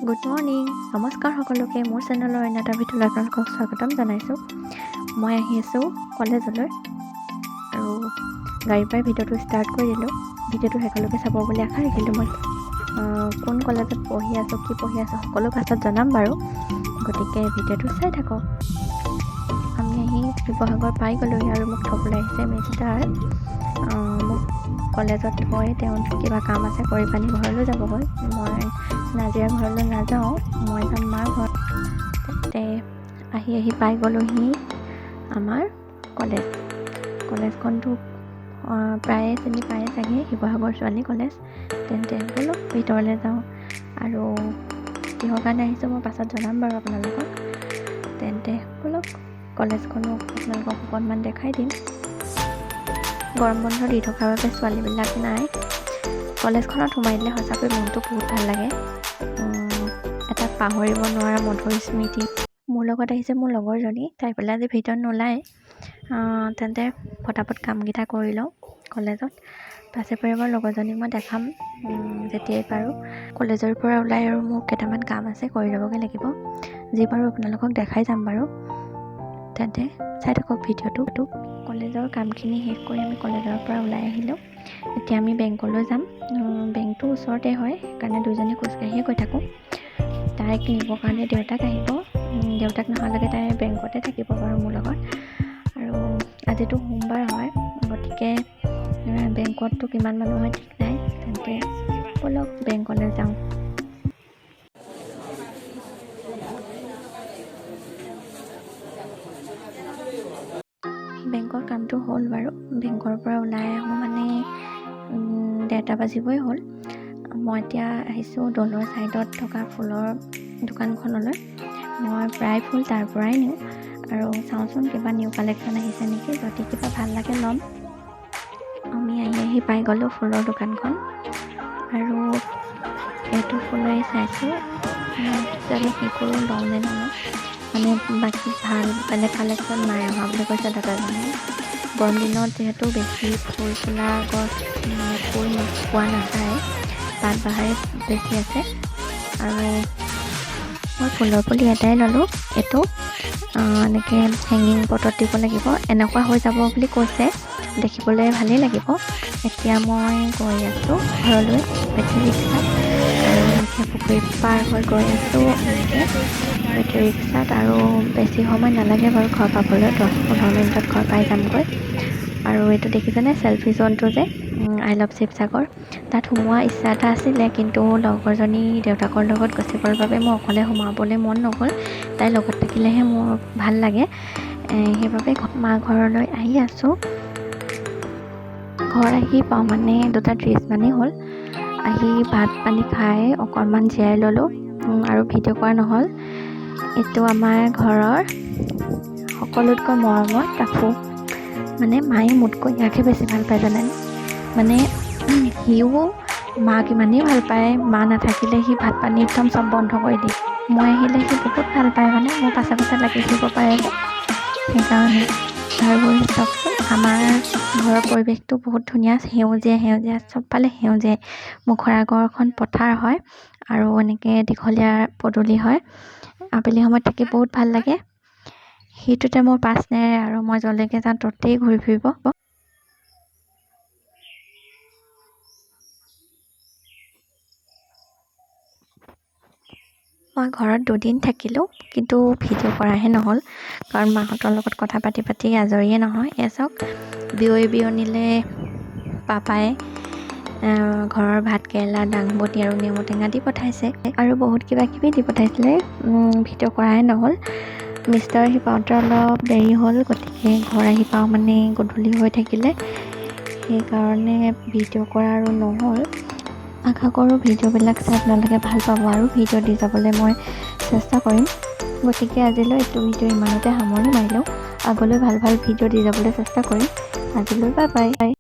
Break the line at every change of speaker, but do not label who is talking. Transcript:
Good morning, নমস্কাৰ সকলোকে। মোৰ চেনেলৰ অন্য এটা ভিডিঅ'লৈ আপোনালোকক স্বাগতম জনাইছোঁ। মই আহি আছোঁ কলেজলৈ আৰু গাড়ীৰ পৰাই ভিডিঅ'টো ষ্টাৰ্ট কৰি দিলোঁ। ভিডিঅ'টো শেষলৈকে চাব বুলি আশা ৰাখিলোঁ। মই কোন কলেজত পঢ়ি আছোঁ, কি পঢ়ি আছোঁ, সকলো পাছত জনাম বাৰু। গতিকে ভিডিঅ'টো চাই থাকক। আমি আহি শিৱসাগৰ পাই গ'লোহি আৰু মোক থ'বলৈ আহিছে মিষ্টাৰ। মোক কলেজত থৈ তেওঁ কিবা কাম আছে, কৰি পানি ঘৰলৈ যাবগৈ। মই নাজিৰা ঘৰলৈ নাযাওঁ, মই যাম মাৰ ঘৰত। তাতে আহি আহি পাই গ'লোহি আমাৰ কলেজ। কলেজখনতো প্ৰায়ে চিনি পায়ে চাগে, শিৱসাগৰ ছোৱালী কলেজ। তেন্তে ব'লক, ভিতৰলৈ যাওঁ। আৰু কিহৰ কাৰণে আহিছোঁ মই পাছত জনাম বাৰু আপোনালোকক। তেন্তে ব'লক, কলেজখনো আপোনালোকক অকণমান দেখাই দিম। গৰম বন্ধ দি থকাৰ বাবে ছোৱালীবিলাক নাই। কলেজখনত সোমাই দিলে সঁচাকৈ মনটো বহুত ভাল লাগে, এটা পাহৰিব নোৱাৰা মধুৰ স্মৃতি। মোৰ লগত আহিছে মোৰ লগৰজনী, তাই বোলে আজি ভিতৰত নোলায়। তেন্তে ফটাফট কামকেইটা কৰি লওঁ কলেজত। পাছে পৰে বাৰু লগৰজনীক মই দেখাম যেতিয়াই পাৰোঁ। কলেজৰ পৰা ওলাই আৰু মোৰ কেইটামান কাম আছে, কৰি ল'বগৈ লাগিব। যি পাৰোঁ আপোনালোকক দেখাই যাম বাৰু। তেন্তে চাই থাকক ভিডিঅ'টো। কলেজৰ কামখিনি শেষ কৰি আমি কলেজৰ পৰা ওলাই আহিলোঁ। এতিয়া আমি বেংকলৈ যাম। বেংকটো ওচৰতে হয়, সেইকাৰণে দুইজনী খোজকাঢ়িয়ে গৈ থাকোঁ। তাইক নিবৰ কাৰণে দেউতাক আহিব। দেউতাক নহালৈকে তাই বেংকতে থাকিব বাৰু মোৰ লগত। আৰু আজিতো সোমবাৰ হয়, গতিকে বেংকততো কিমান মানুহ হয় ঠিক নাই। তেন্তে ব'লক, বেংকলৈ যাওঁ। বেংকৰ কামটো হ'ল বাৰু। বেংকৰ পৰা ওলাই আহোঁ মানে 1:30 বাজিবই হ'ল। মই এতিয়া আহিছোঁ দৌলৰ ছাইডত থকা ফুলৰ দোকানখনলৈ। মই প্ৰায় ফুল তাৰ পৰাই নিওঁ। আৰু চাওঁচোন কিবা নিউ কালেকশ্যন আহিছে নেকি, যদি কিবা ভাল লাগে ল'ম। আমি আহি আহি পাই গ'লোঁ ফুলৰ দোকানখন। আৰু এইটো ফুলেই চাইছোঁ, জানো কি কৰোঁ, লওঁ নে নলওঁ। মানে বাকী ভাল বেলেগ কালেকশ্যন নাই অহা বুলি কৈছে দাদাজনে। গৰম দিনত যিহেতু বেছি ফুল ফুলা গছ, মানে ফুল পোৱা নাযায়, পাত বাহাৰে বেছি আছে। আৰু মই ফুলৰ পুলি এটাই ল'লোঁ। এইটো এনেকৈ হেঙিং পটত দিব লাগিব, এনেকুৱা হৈ যাব বুলি কৈছে, দেখিবলৈ ভালেই লাগিব। এতিয়া মই গৈ আছোঁ ঘৰলৈ বেটেৰী ৰিক্সাত আৰু এনেকৈ পুখুৰী পাৰ হৈ গৈ আছোঁ এনেকৈ বেটেৰী ৰিক্সাত। আৰু বেছি সময় নালাগে বাৰু ঘৰ পাবলৈ, 10-15 মিনিটত ঘৰ পাই যামগৈ। আৰু এইটো দেখিছেনে চেলফি জ'নটো যে I love Sivasagar, তাত সোমোৱা ইচ্ছা এটা আছিলে, কিন্তু লগৰজনী দেউতাকৰ লগত গুচি গ'ল বাবে মই অকলে সোমাবলৈ মন নগ'ল। তাই লগত থাকিলেহে মোৰ ভাল লাগে। সেইবাবে মা ঘৰলৈ আহি আছোঁ। ঘৰ আহি পাওঁ মানে 2:30 মানেই হ'ল। আহি ভাত পানী খাই অকণমান জিৰাই ল'লোঁ আৰু ভিডিঅ' কৰা নহ'ল। এইটো আমাৰ ঘৰৰ সকলোতকৈ মৰমৰ টাফু। মানে মায়ে মোতকৈ ইয়াকহে বেছি ভাল পায়, জানেনে? মানে সিও মাক ইমানেই ভাল পায়, মা নাথাকিলে সি ভাত পানী একদম চব বন্ধ কৰি দিয়ে। মই আহিলে সি বহুত ভাল পায়, মানে মোৰ পাছে পাছে লাগি থাকিব পাৰে যে, সেইকাৰণে। আৰু চাওকচোন, আমাৰ ঘৰৰ পৰিৱেশটো বহুত ধুনীয়া, সেউজীয়া সেউজীয়া, চবফালে সেউজীয়াই। মুখৰ আগৰখন পথাৰ হয় আৰু এনেকৈ দীঘলীয়া পদূলি হয়। আবেলি সময়ত থাকি বহুত ভাল লাগে। সেইটোতে মোৰ পাছ নেৰে আৰু মই য'লৈকে যাওঁ ত'তেই ঘূৰি ফুৰিব। মই ঘৰত দুদিন থাকিলোঁ, কিন্তু ভিডিঅ' কৰাহে নহ'ল, কাৰণ মাহঁতৰ লগত কথা পাতি পাতি আজৰিয়ে নহয়। এয়া চাওক, বিয়ৈ বিয়নীলৈ পাপাই ঘৰৰ ভাত কেৰেলা, দাংবডি আৰু নেমু টেঙা দি পঠাইছে আৰু বহুত কিবা কিবি দি পঠাইছিলে। ভিডিঅ' কৰাই নহ'ল। মিষ্টাৰ আহি পাওঁতে অলপ দেৰি হ'ল, গতিকে ঘৰ আহি পাওঁ মানে গধূলি হৈ থাকিলে, সেইকাৰণে ভিডিঅ' কৰা আৰু নহ'ল। আশা কৰোঁ ভিডিঅ'বিলাক চাই আপোনালোকে ভাল পাব আৰু ভিডিঅ' দি যাবলৈ মই চেষ্টা কৰিম। গতিকে আজিলৈ এইটো ভিডিঅ' ইমানতে সামৰণি মাৰিলোঁ। আগলৈ ভাল ভাল ভিডিঅ' দি যাবলৈ চেষ্টা কৰিম। আজিলৈ বাই বাই।